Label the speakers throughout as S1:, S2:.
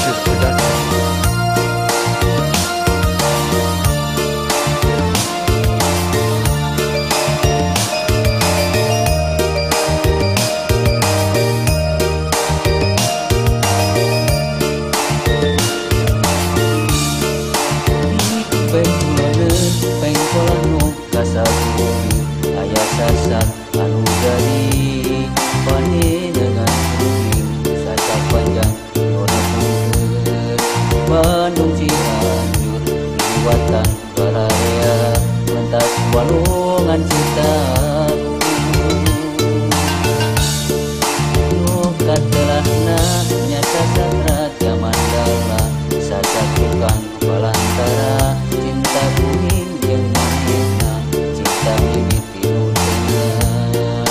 S1: Vicious Production.
S2: Aya sasak anu jadi panjenengan kuring sasak panjang nona pungkeun Bandung Cianjur liwatan bararea mentas walungan Citarum nu katelahna nya sasak Raja Mandala sasak tukang balantara cinta kuring jeung manehna cinta mimiti nu tengah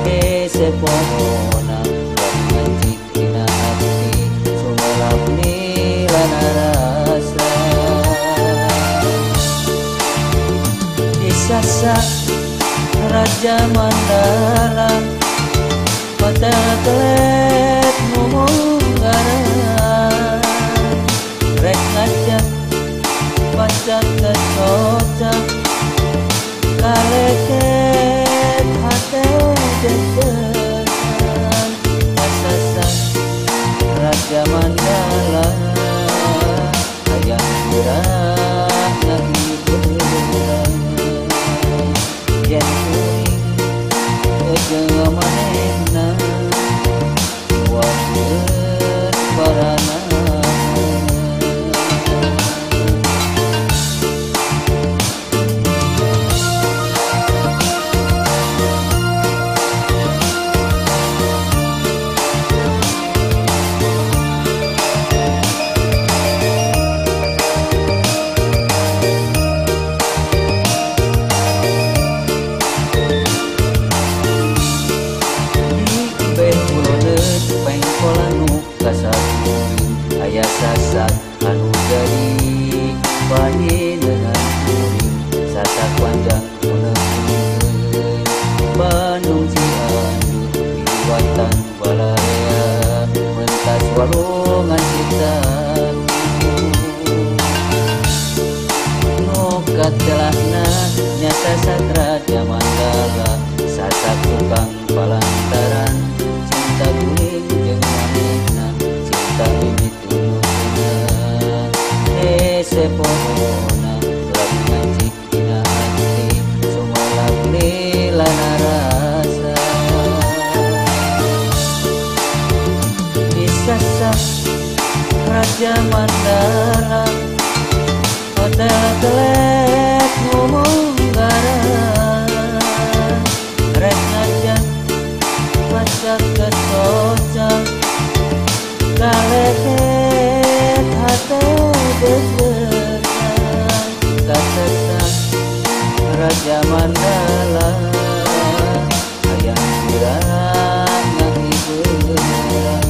S2: hese pohona ngancik dina hati sumelap nilana rasa disasak Raja Mandala hotel kelet mumunggaran rek ngajak pacak kecocak kaleket hate dedegan kasasak Raja Mandala hayang gerak ngahiburan yen kuring jeung manehna wakeun barana. Aya sasak anu jadi panjenengan kuring sasak panjang nu Bandung Cianjur liwatan balarea mentas walungan Citarum nu katelahna nya sasak Raja Mandala sasak tukang palantaran cinta kuring jeung manehna cinta mimiti nu tengah hese pohona lagu ngancik dina hati sumalap lilana rasa disasak Raja Mandala hotel kelet mumunggaran rek ngajak pacak kecocak kaleket hate deg-degan kasasak Raja Mandala hayang gerak ngahiburan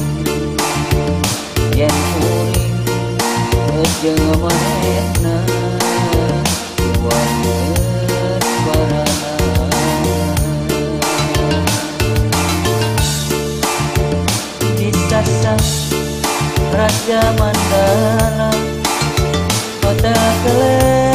S2: yen kuring jeung manehna wakeun barana disasak Raja Mandala hotel kelet.